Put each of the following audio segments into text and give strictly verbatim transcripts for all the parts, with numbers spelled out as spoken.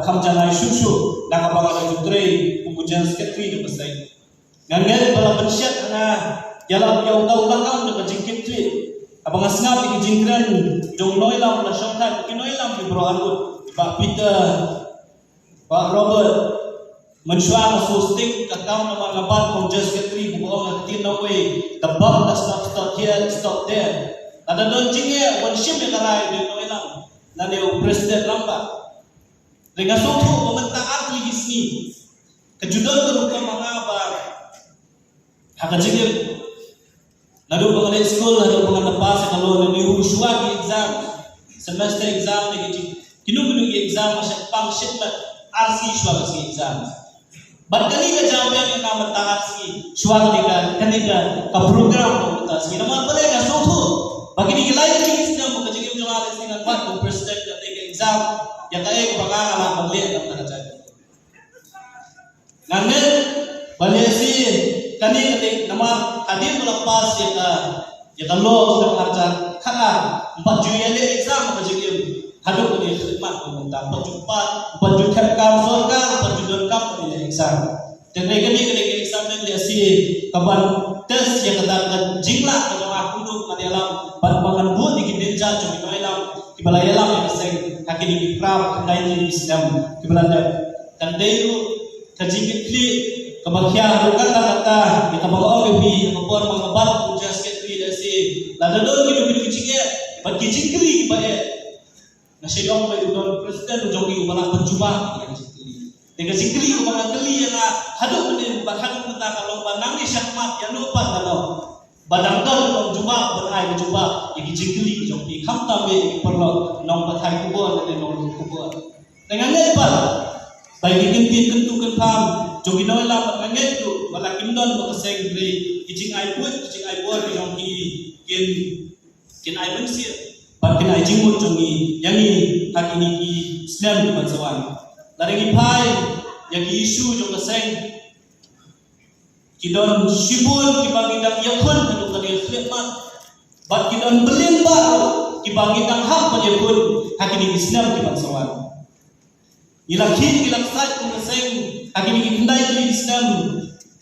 Kam jalai shuh shuh na kaba nga la ju trei kum u General Secretary jong ka seng. Nga ngeit ba la pynshet ha nga ïa la ïa uta u lakam jong ka jingkitkhlieh. Haba nga sngap ïa ki jingkren jong u nongïalam ba la shongthait, ki nongïalam ki baroh arngut, Bah Peter, Bah Robert, mynshuwa nga shu stick ka kam namar nga bat kum General Secretary, kumba ong ka ktien nongwei, the buck does not stop here, it stop there. Lada don jingeh, wan shim ïa ka rai jong u nongïalam lane u President Rangbah. Te nga sngewthuh ba mynta ar tylli ki sngi ka ju don ka rukom ma nga ba ha ka jingim, naduh ba nga leit skul haduh ba ngan da pass ïa ka law lane ruh shuwa ki exam, semester exam ne ki jing, kino kino ki exam, nga shah pang shit mat ar sngi shuwa ka sngi exam. Bad kane ka jaw biang ïa nga mynta ar sngi shuwa kane ka, kane ka, ka program ba mynta ar sngi. Namar balei? Nga sngewthuh ba kine ki lai tylli ki snem ba ka jingim jong nga, ar sngi ngan wad kum president, kata ka exam ïa kaei kaba nga lah ban leh na kata ka jingim. Nga ngeit ba lehse kane ka dei namar hadien ba la pass ïa ka, ïa ka law snem arhajar khatar, ym pat ju ïaleh exam ha ka jingim haduh kane ka khlieh mat ba mynta, ym pat ju pass, ym pat ju thep kam sorkar, ym pat ju don kam ba ïaleh exam. Te kane, kane ka dei ka exam, lehse kaban test ïa kata ka jinglah ka jong nga kumno ngan ïalam bad ba ngan bud ïa ki kynja jong ki nongïalam kiba la ïalam ïa ka seng ha kine ki phra khyndai tylli ki snem kiba la dep. Kan dei ruh ka jingkitkhlieh kaba khia ruh kata kata ïa kaba nga ong ïa phi, ïa ka por ba nga bat kum General Secretary, lehse lada don kino kino ki jingeh bad ki jingkylli kiba eh, nga shu ong ba u don president jong ngi uba lah ban jubab ïa ka jingkylli. Te ka jingkylli kaba nga kylli ïa nga haduh mynnin bad haduh mynta ka long ba nangne shakhmat ïano pat ka long, ba dang don u nongjubab ban ai ka jubab ïa ki jingkylli jong phi, khamtam ïa ki paralok nongpathai khubor lane nongleit khubor. Te nga ngeit pat ba ïa ki kyntien kyntu kynpham jong ki nongïalam, nga ngeit ruh ba la kim don ba ka seng, hynrei ki jingai buit, ki jingai bor ki jong ki kin, kin ai mynsiem bad kin ai jingmut jong ngi ïa ngi ha kine ki snem kiban sa wan. Lada ngi phai ïa ki issue jong ka seng, ki don shibun kiba ngi dang ïakhun haduh kane ka khlieh mat, bad ki don bylliang bah ruh kiba ngi dang hap ban ïakhun ha kine ki snem kiban sa wan. Ngi la khih, ngi la ksait kum ka seng ha kine ki khyndai tylli ki snem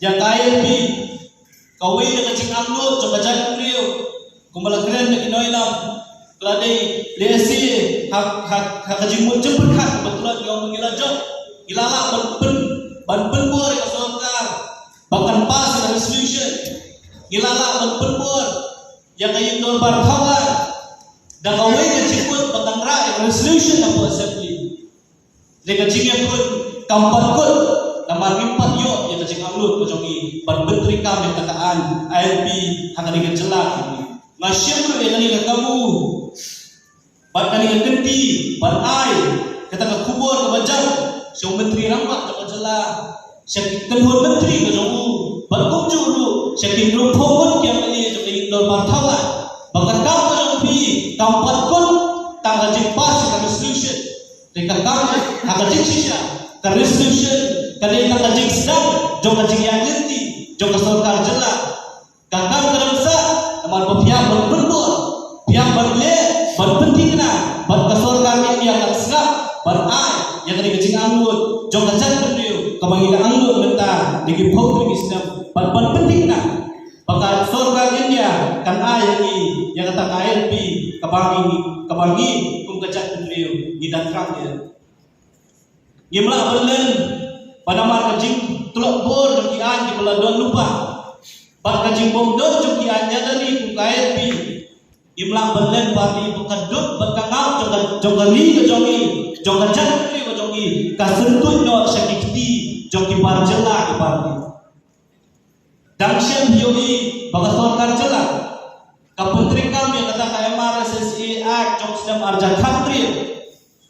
ïa ka I L P. Kawei na ka jingangnud jong ka jaitbynriew, kumba la kren da ki nongïalam, ka la dei lehse ha, ha, ha ka jingmut jingpyrkhat kaba tlot, ngi ong ba ngi la jop, ngi la lah ban pyn, ban pynbor ïa ka sorkar ba kan pass ïa ka resolution. Ngi la lah ban pynbor ïa ka ïing dorbar thawar da kawei ka jingmut ba kan rah ïa ka resolution hapoh Assembly. Te ka jingïakhun kam pat kut namar ngim pat ïoh ïa ka jingangnud ka jong ngi ban pyntreikam ïa kata ka aiñ I L P ha kane ka jylla. Nga shim ruh ïa kane ka kabu bad kane ka kynti ban ai kata ka khubor kaba jam sha u Myntri Rangbah jong ka jylla, sha ki kynhun myntri ka jong u, bad kumjuh ruh sha ki hynriewphew ngut ki M L A jong ka ïing dorbar thawar, ba ka kam ka jong phi kam pat kut tang ka jingpass ka resolution. Te ka kam ha ka jingshisha, ka resolution ka dei tang ka jingsdang jong ka jingïaid lynti jong ka sorkar jylla. Ka kam ka dang sah namar ba phi hap ban pynbor, phi hap ban leh, ban pynthikna, bad ka sorkar India kan sngap ban ai ïa kane ka jingangnud jong ka jaitbynriew kaba ngi la angnud mynta da ki phew tylli ki snem, bad ban pynthikna ba ka sorkar India kan ai ïa ngi ïa kata ka I L P kaba ngi, kaba ngi kum ka jaitbynriew ngi da thrang ïa. Ngim lah ban len ba namar ka jingtlot bor jong ki aiñ kiba la don lypa bad ka jingbym don jong ki aiñ ïada ri kum ka I L P, ngim lah ban len ba ri ba ka dud bad ka ngap jong ka, jong ka ri ka jong ngi, jong ka jaitbynriew ka jong ngi, ka syntuid noh sha ki kti jong ki bar jylla ki bar ri. Dang shem ïohi ba ka sorkar jylla ka pyntreikam ïa kata ka M R S S A Act jong snem arhajar khathynriew.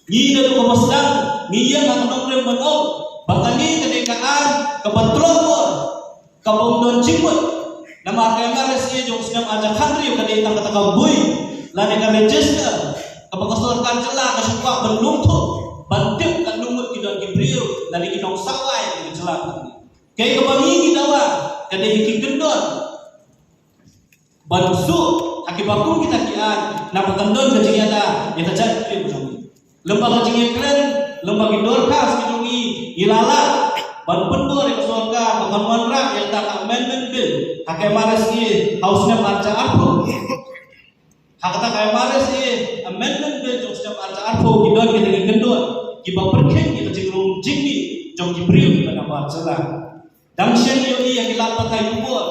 Ngi naduh kaba sdang ngi ïeng ha ka nongrim ban ong ba kane ka dei ka aiñ kaba tlot bor, kaba ym don jingmut. Namar ka M R S A jong snem arhajar khathynriew ka dei tang kata ka bui lane ka register kaba ka sorkar jylla ka shu kwah ban lungthuh ban tip katno ngut ki don ki briew lane ki nongsawai ki jylla. Kaei kaba ngi ngi dawa ka dei ki kyndon ban suk ha kiba kum kita ki aiñ, naba kan don ka jingïada ïa ka jaitbynriew jong ngi. Lem bad ka jingïakren, lem bad ki dorkhas ki jong ngi, ngi la lah ban pynbor ïa ka sorkar ba kan wanrah ïa kata ka amendment bill ha ka M R S A ha u snem arhajar arphew. Ha kata ka M R S A amendment bill jong u snem arhajar arphew ki don kita ki kyndon kiba pyrkhing ïa ka jingrung jingmih jong ki briew kiba na bad jylla. Dang shen ïohi ïa ki lad pathai khubor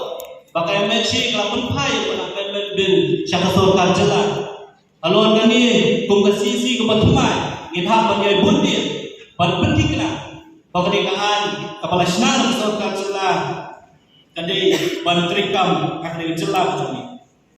ba ka M H A ka la pynphai ïa ka amendment bill sha ka sorkar jylla. Halor kane, kum ka C C kaba thymmai, ngin hap ban ïai bun dien ban pynthikna ba kane ka aiñ kaba la shna da ka sorkar jylla ka dei ban treikam ha kane ka jylla ka jong ngi.